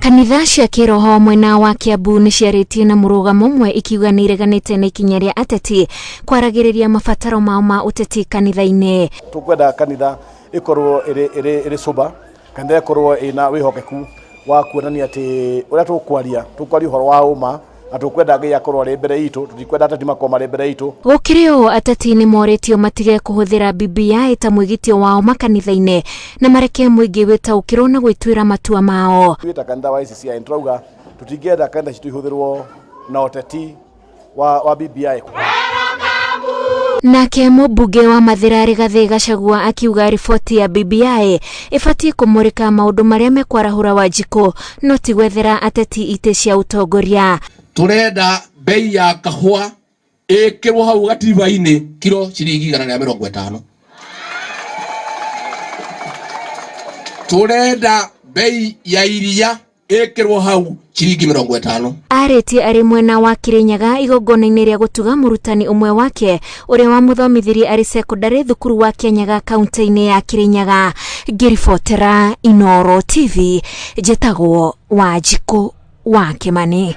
Kanitha cia kĩroho mwena wa Kiambu nĩ ciarĩtie na mũrũgamo ũmwe ikiuga nĩ ireganĩte na ikinya rĩa ateti kwaragĩrĩria mabataro mao ma ũteti kanitha-inĩ. Tũkwenda kanitha ĩkorwo ĩrĩ ĩrĩ ĩrĩ sober, kanitha ĩkorwo ĩna wĩhokeku wa kuonania atĩ ũrĩa tũkwaria, tũkwaria ũhoro wa ũma na tũkwenda Ngai akorwo arĩ mbere itũ, tũtikwenda ateti makorwo marĩ mbere itũ. Gũkĩrĩ ũũ, ateti nĩ morĩtio matige kũhũthĩra BBI ta mwĩgitio wao makanitha-inĩ na mareke mũingĩ wĩtaũkĩrwo na gwĩtuĩra matua mao. Ithuĩ ta kanitha wa ACCI nĩ tũrauga tũtingĩenda kanitha citũ ihũthĩrwo na ũteti wa, wa BBI. Nake mũmbunge wa Mathĩra Rigathĩ Gachagua akiuga riboti ya BBI ĩbatiĩ kũmũrĩka maũndũ marĩa mekwarahũra Wanjikũ no ti gwethera ateti itĩ cia ũtongoria. Tũrenda bei ya kahũa ĩkĩrwo hau gatiba-inĩ kiro ciringi 150. Tũrenda bei ya iria ĩkĩrwo hau ciringi 50. Arĩtie arĩ mwena wa Kirinyaga igongona-inĩ rĩa gũtuga mũrutani ũmwe wake ũrĩa wamũthomithirie arĩ cekondarĩ thukuru wa Kianyaga kaunti-inĩ ya Kirinyaga. Ngĩribotera Inooro TV, njĩtagwo Wanjikũ wa Kĩmani.